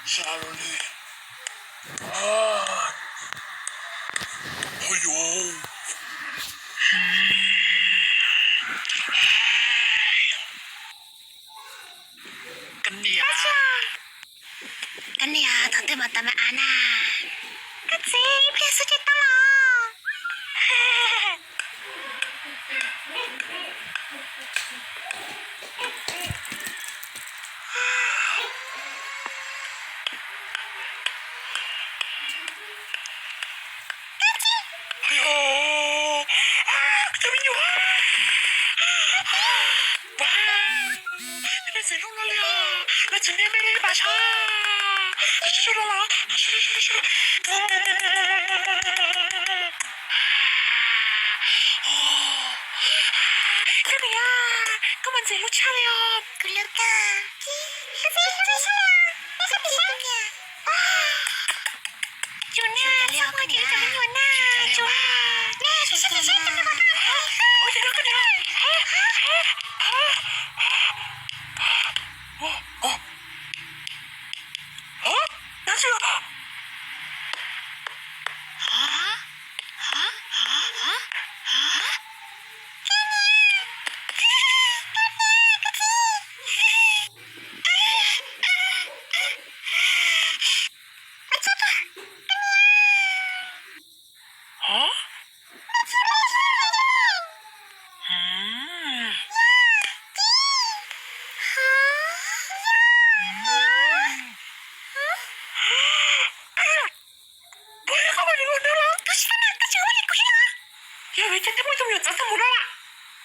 Sab los li. Oi yuav. Koj niam, koj niam, thov twb mov tas mas av na. Koj txiv, ib pliag xwb ces tau los. Ov, cov me nyuam, ua, nej txiv hlub no li os, nej txiv niam me li pas sab, sab los. Koj niam, koj mas ntxim hlub tshaj li os. Kuv hlub koj. Koj txiv hlub tshaj li os, nej sab pem sab. Tus niam, txhob muab cov me nyuam na, tus niam, sab pem sab, cov me nyuam na. Yog vim cas thiaj muaj cov me nyuam txawv tag npaum no lawm?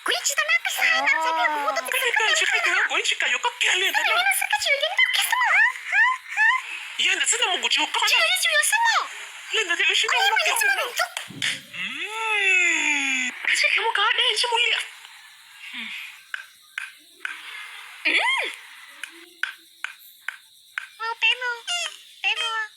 Kuv yeej tsis tau nab, koj xav hais tias kuv hu tau txiv, koj tsis hais tias kuv yeej tsis kam yuav koj kiag li ntag. Yog ntawd xwb no mas kuv tsis hu koj na. Li ntawd thiaj wb sib nrog ua kiag. Kav tsij khiav mus kov dej tsis mus liam. Peb mus, peb mus.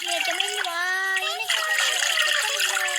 Nyiam cov me nyuam, yog nej tsis tau nyiam ces koj mus los.